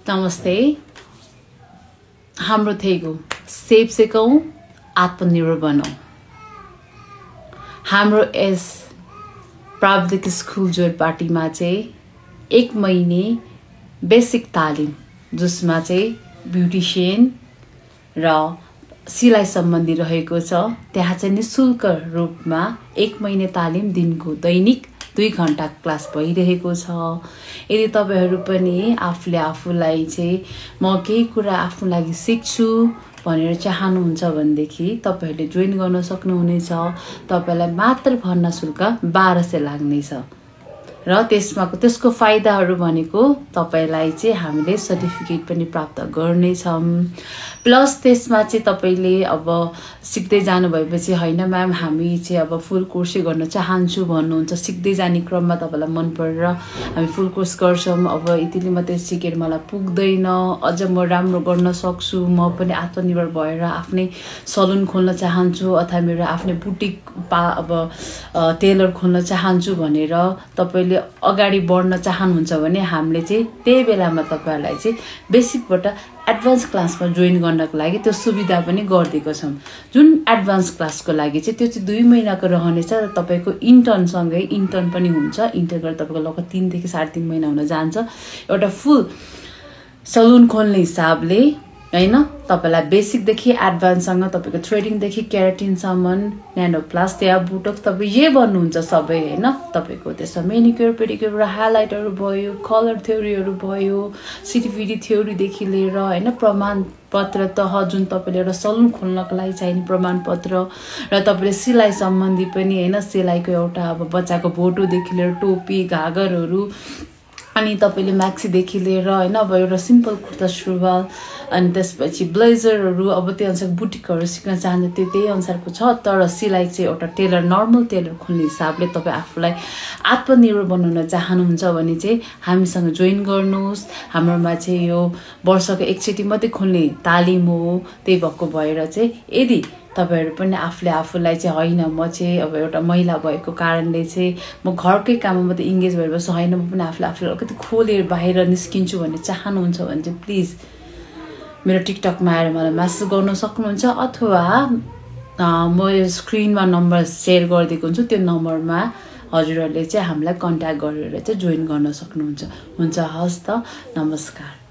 नमस्ते। हाम्रो थेगो सेप सिकौं, आत्मनिर्भर बनौं। हाम्रो यस प्राविधिक स्कुल जोरपाटीमा चाहिँ 1 महिने बेसिक तालिम, जसमा चाहिँ ब्युटिशियन र सिलाइ सम्बन्धी रहेको छ। त्यहाँ चाहिँ निशुल्क रूपमा 1 महिने तालिम दिनको दैनिक 2 घण्टा क्लास भइरहेको छ। यदि तपाईहरु पनि आफूलाई चाहिँ म केही कुरा आफ्नो लागि सिक्छु भनेर चाहनुहुन्छ भनेदेखि तपाईहरुले जोइन गर्न सक्नुहुनेछ। तपाईलाई मात्र भर्ना शुल्क 1200 लाग्नेछ र त्यसको फाइदाहरु भनेको तपाईलाई चाहिँ हामीले सर्टिफिकेट पनि प्राप्त गर्नेछौं। प्लस त्यसमा चाहिँ तपाईले अब सिक्दै जानु भएपछि हैन म्याम हामी चाहिँ अब फुल कोर्स गर्न चाहन्छु भन्नुहुन्छ। सिक्दै जाने क्रममा तपाईलाई मन परेर हामी फुल कोर्स गर्छौं। अब यतिले मात्रै सिकेर मलाई पुग्दैन, अझ म राम्रो गर्न सक्छु, म पनि आत्मनिर्भर भएर आफ्नै सलुन खोल्न चाहन्छु अथवा मेरो आफ्नै बुटिक अब टेलर खोल्न चाहन्छु भनेर तपाईले अगाडि बढ्न चाहनुहुन्छ भने हामीले चाहिँ त्यही बेलामा तपाईहरुलाई चाहिँ बेसिकबाट एडभान्स क्लासमा जोइन गर्नको लागि त्यो सुविधा पनि गर्दिएको छौं। जुन एडभान्स क्लासको लागि चाहिँ त्यो चाहिँ 2 महिनाको रहनेछ र तपाईको इन्टर्न सँगै इन्टर्न पनि हुन्छ। इन्टर्न गरेर तपाईको लगभग 3 देखि 3.5 महिना हुन जान्छ। एउटा फुल सलुन खोल्ने हिसाबले हैन तपाईलाई बेसिक देखि एडभान्स सँग तपाईको थ्रेडिङ देखि केराटिन सम्म न्यानोप्लास्टिया बुटोक्स तपाई जे भन्नुहुन्छ सबै हैन तपाईको त्यसमा मेनिक्योर पेडिक्योर र हाइलाइटरहरु भयो, कलर थ्योरीहरु भयो, सिटीपीडी थ्योरी देखि लिएर हैन प्रमाण पत्र तह जुन तपाईले एउटा सलुन खोल्नको लागि चाहिने प्रमाण पत्र र तपाईले सिलाइ सम्बन्धी पनि हैन सिलाइको एउटा अब बच्चाको फोटो देखि लिएर टोपी घागरहरु अनि तपाईले म्याक्सी देखि लिएर हैन अब एउटा सिम्पल कुर्ता सुरुवाल अनि त्यसपछि ब्लेजरहरु अब त्यो अनुसार बुटिकहरु सिक्न चाहन्छ त्यही अनुसारको छ। तर सिलाइ चाहिँ एउटा टेलर नर्मल टेलर खोल्ने हिसाबले तपाई आफूलाई आत्मनिर्भर बनाउन चाहनुहुन्छ भने चाहिँ हामीसँग जोइन गर्नुस्। हाम्रोमा चाहिँ यो वर्षको एकचोटी मात्रै खोल्ने तालिम हो। त्यही भएको भएर चाहिँ यदि तपाईहरु पनि आफूलाई चाहिँ हैन म चाहिँ अब एउटा महिला भएको कारणले चाहिँ म घरकै काममा मात्रै इंगेज भएर बस्छु, हैन म पनि आफूलाई अलिकति खोलेर बाहिर निस्किन्छु भन्ने चाहनुहुन्छ भने चाहिँ प्लिज मेरो टिकटकमा आएर मलाई मेसेज गर्न सक्नुहुन्छ अथवा म स्क्रिनमा नम्बर शेयर गरिदिएको हुन्छु। त्यो नम्बरमा हजुरहरुले चाहिँ हामीलाई कन्ट्याक्ट गरेर चाहिँ जोइन गर्न सक्नुहुन्छ। हुन्छ हस् त, नमस्कार।